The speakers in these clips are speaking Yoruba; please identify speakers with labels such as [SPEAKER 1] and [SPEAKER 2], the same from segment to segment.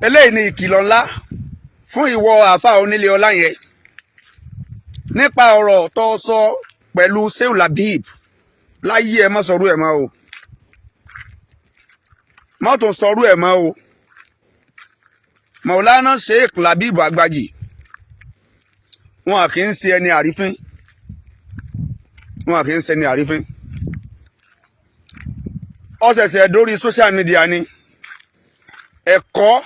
[SPEAKER 1] Eléyìí ni ìkìlọ̀ ńlá fún ìwọ àáfàá onílé ọlá yẹn nípa ọ̀rọ̀ tó sọ pẹ̀lú Seun Labib. Láyé ẹ, má sọrú ẹ̀ mọ́ o, má tún sọrú ẹ̀ mọ́ o. Maulana Sheikh Labib Agbaji, wọn kì í ṣe ẹni àrífín, wọn kì í ṣe ẹni àrífín. Ó ṣẹ̀ṣẹ̀ dórí social media ni. Ẹ̀kọ́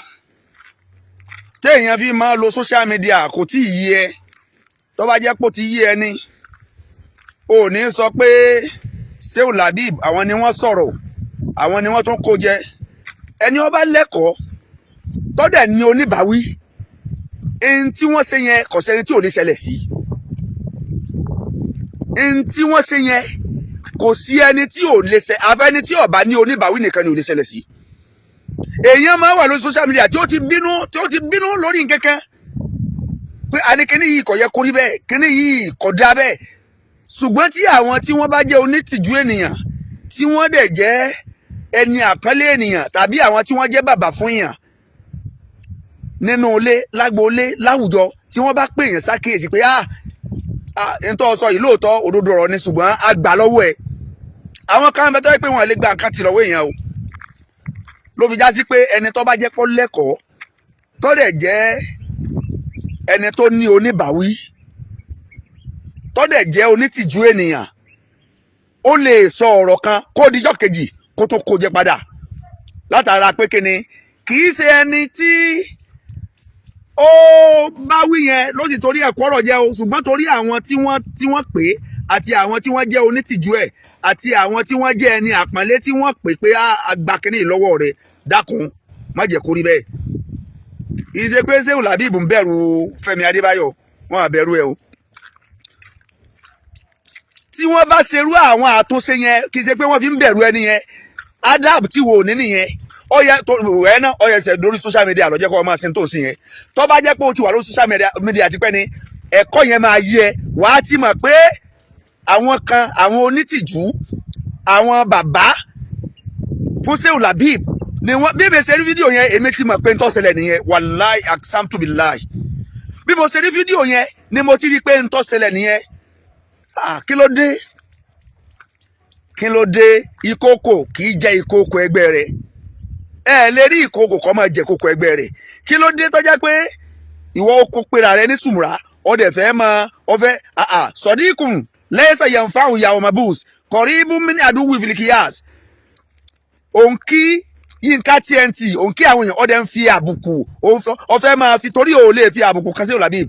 [SPEAKER 1] téèyàn fi máa lo social media kò tí ì yé ẹ. Tó bá jẹ́ pé ó ti yé ẹ ní, ò ní sọ pé Seun Labib, àwọn ni wọ́n sọ̀rọ̀, àwọn ni wọ́n tún kó jẹ. Ẹni ó bá lẹ́kọ̀ọ́ tọ́dẹ̀ ní oníbàáwí, ẹni tí wọ́n ṣe yẹn, kò sẹ́ni tí ò ní ṣẹlẹ̀ sí. Ẹni tí wọ́n ṣe yẹn, kò sí ẹni tí ò lè ṣe. Àfẹ́ni tí ó bá ní oníbàáwí nìkan ni ò lè ṣẹlẹ̀ sí. Èèyàn máa wà lórí social media tí ó ti bínú lórí nǹkankan pé àní kíní yìí kò yẹ kó rí bẹ́ẹ̀, kíní yìí kò dáa bẹ́ẹ̀. Ṣùgbọ́n tí àwọn tí wọ́n bá jẹ́ onítìjú ènìyàn, tí wọ́n dẹ̀ jẹ́ ẹni àpọ́nlé ènìyàn, tàbí àwọn tí wọ́n jẹ́ bàbá fún èèyàn nínú ilé, lágboolé, láwùjọ, tí wọ́n bá pè èèyàn sákèésí pé, "Ah ah, n tó sọ yìí, lóòótọ́ òdodo ọ̀rọ̀ ni, ṣùgbọ́n a gbà lọ́wọ́ ẹ̀." Àwọn kan bẹ tó yẹ pé wọ́n lè gba nǹkan tì lọ́wọ́ èèyàn o. Ló fi já sí pé ẹni tó bá jẹ́ pọ́ lẹ́kọ̀ọ́, tó dẹ̀ jẹ́ ẹni tó ní oníbàáwí, tó dẹ̀ jẹ́ onítìjú ènìyàn, ó lè sọ ọ̀rọ̀ kan kó dijọ́ kejì kó tó kó jẹ padà, látara pé kíni, kì í ṣe ẹni tí ó bá wí yẹn ló sì torí ẹ̀kọ́ ọ̀rọ̀ jẹ́ o, ṣùgbọ́n torí àwọn tí wọ́n pè é, àti àwọn tí wọ́n jẹ́ onítìjú ẹ̀, àti àwọn tí wọ́n jẹ́ ẹni àpọ́nlé tí wọ́n pè pé àgbà kínní lọ́wọ́ rẹ̀, dákun, má jẹ́ kó rí bẹ́ẹ̀. Ìṣe pé Seun Labib ń bẹ̀rù Fẹ́mi Adébáyọ̀, wọn à bẹ̀rù ẹ o. Tí wọ́n bá ṣerú àwọn àtúnṣe yẹn, kì í ṣe pé wọ́n fi ń bẹ̀rù ẹni yẹn. Adab tí wò ní nìyẹn. Ó yẹ tó ẹ náà, ó yẹ ṣe lórí social media lọ́jọ́ kó o máa ṣe tó sí yẹn. Tó bá jẹ́ pé o ti wà lórí social media tipẹ́ ni, ẹ̀kọ́ yẹn máa yẹ wàá ti mọ̀ pé àwọn kan, àwọn onítìjú, àwọn bàbá fún Seun Labib ni wọ́n. Bí mi ṣe rí fídíò yẹn, èmi ti mọ̀ pé ń tó ṣẹlẹ̀ nìyẹn. Wàláì, aksamtu billahi, bí mo ṣe rí fídíò yẹn ni mo ti rí pé ń tó ṣẹlẹ̀ nìyẹn. Ah, kí ló dé? Kí ló dé? Ìkookò kì í jẹ ìkookò ẹgbẹ́ rẹ̀. Ẹ lè rí ìkookò kó máa jẹ ìkookò ẹgbẹ́ rẹ̀. Kí ló dé tó jẹ́ pé ìwọ oko pera rẹ ní sùmùrà, ọdẹ fẹ́ máa ọfẹ́ àà sọdíkùn lẹ́sẹ̀ yẹn fáwọn ìyàwó mabus kọ̀rí ibú mi àdúgbò ìfìlìkìyàs òǹkí Yínká TNT, òǹkí àwọn èèyàn, ọdẹ ń fi àbùkù, ọfẹ́ máa fi torí ò lè fi àbùkù kan Seun Labib,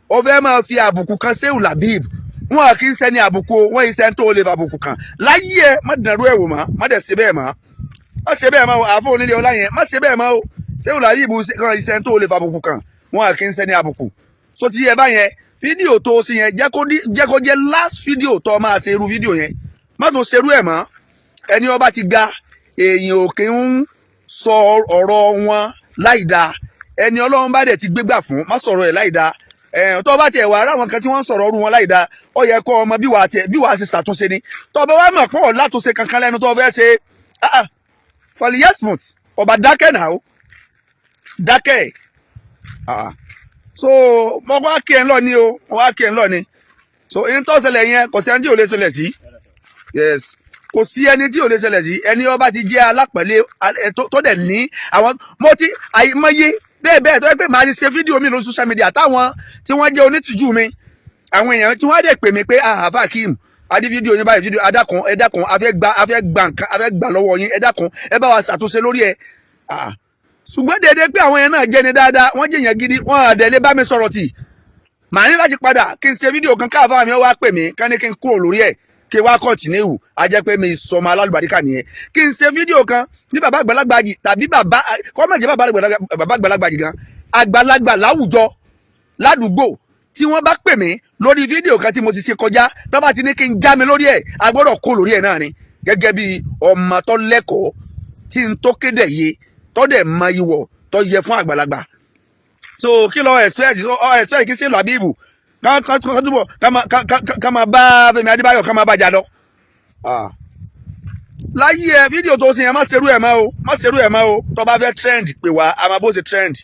[SPEAKER 1] ọfẹ́ máa fi àbùkù kan Seun Labib. Wọn kì í ṣẹni àbùkù, wọn yìí sẹ́ni tó lè fa àbùkù kan láyé ẹ. Má dàrú ẹ̀ wò má, má dẹ̀ ṣe bẹ́ẹ̀ mọ́, má ṣe bẹ́ẹ̀ mọ́. Àfọ onílé ọlá yẹn, má ṣe bẹ́ẹ̀ mọ́ o. Seun Labib kan ìṣẹ́ni tó lè fa àbùkù kan, wọn kì í ṣẹni àbùkù. So ti yẹ báyẹn, fídíò tó o sì yẹn, jẹ́ kó jẹ́ last fídíò tó o máa ṣe irú fídíò yẹn. Má tún ṣerú ẹ̀ mọ́. Ẹni ọba ti ga, èèyàn ò kí ń sọ ọ̀rọ̀ wọn láì dáa. Ẹni Ọlọ́run bá dẹ̀ ti gbégbà fún, má sọ̀rọ̀ ẹ̀ láì dáa. Tó bá tiẹ̀ wà ara àwọn kan tí wọ́n ń sọ̀rọ̀ ọrú wọn láì dáa, ó yẹ kó ọmọ bí wàá tiẹ̀ bí wàá ṣe ṣàtúnṣe ni. Tó bá wà mọ̀ pọ̀ látúnṣe kankan lẹ́nu tó fẹ́ ṣe, falyasmut, ọba dákẹ́ náà, ó dákẹ́. So mo wá kí ẹ ń lọ ni o, mo wá kí ẹ ń lọ ni. So èyí tó ṣẹlẹ̀ yẹn, kò sí ẹni tí ò lè ṣẹlẹ̀ sí. Yes, kò sí ẹni tí ò lè ṣẹlẹ̀ sí. Ẹni ọba ti jẹ́ alápẹ̀lẹ́ tó dẹ̀ ní àwọn mo ti àìmọye bẹ́ẹ̀ bẹ́ẹ̀ tó yẹ pé màá ti ṣe fídíò mi lórí social media, táwọn tí wọ́n jẹ́ onítìjú mi, àwọn èèyàn tí wọ́n á dẹ̀ pè mí pé, "Ah, àfa Akeem, adé fídíò yín báyìí, fídíò adákun, ẹ dákun, a fẹ́ gba nǹkan, a fẹ́ gbà lọ́wọ́ yín, ẹ dákun, ẹ bá wa ṣàtúnṣe lórí ẹ̀." Ah, ṣùgbọ́n dédé pé àwọn yẹn náà jẹ́ ni dáadáa, wọ́n jẹ́ èèyàn gidi, wọ́n àdẹ̀ lè bá mi sọ̀rọ̀ tì. Màá ní láti padà kí n ṣe fídíò kan káàfáà mi wá pè mí ká ní kí n kúrò lórí ẹ̀, kí wá continue. Á jẹ́ pé mi sọmọ alálùbáríkà nìyẹn. Kí n ṣe fídíò kan ní bàbá àgbàlagbà jì tàbí bàbá kọ́mọ̀jẹ́, bàbá àgbàlagbà jì gan, àgbàlagbà láwùjọ, ládùúgbò, tí wọ́n bá pè mí lórí fídíò kan tí mo ti ṣe kọjá, tó bá ti ní kí n já mi lórí ẹ̀, a gbọ́dọ̀ kó lórí ẹ̀ náà ni, gẹ́gẹ́ bí ọmọ tó lẹ́kọ̀ọ́, tí n tó kéde yé, tó dẹ̀ mọ ìwọ̀ tó yẹ fún àgbàlagbà. So kí lọ expect? Ọ expect kí Seun Labib ká túbọ̀ ká máa bá Fẹ́mi Adébáyọ̀, ká máa bá jà lọ. Láyé ẹ, fídíò tó ṣe yẹn, má ṣerú ẹ̀ mọ́ o, má ṣerú ẹ̀ mọ́ o. Tó bá fẹ́ trend, pè wá, a máa bó ṣe trend.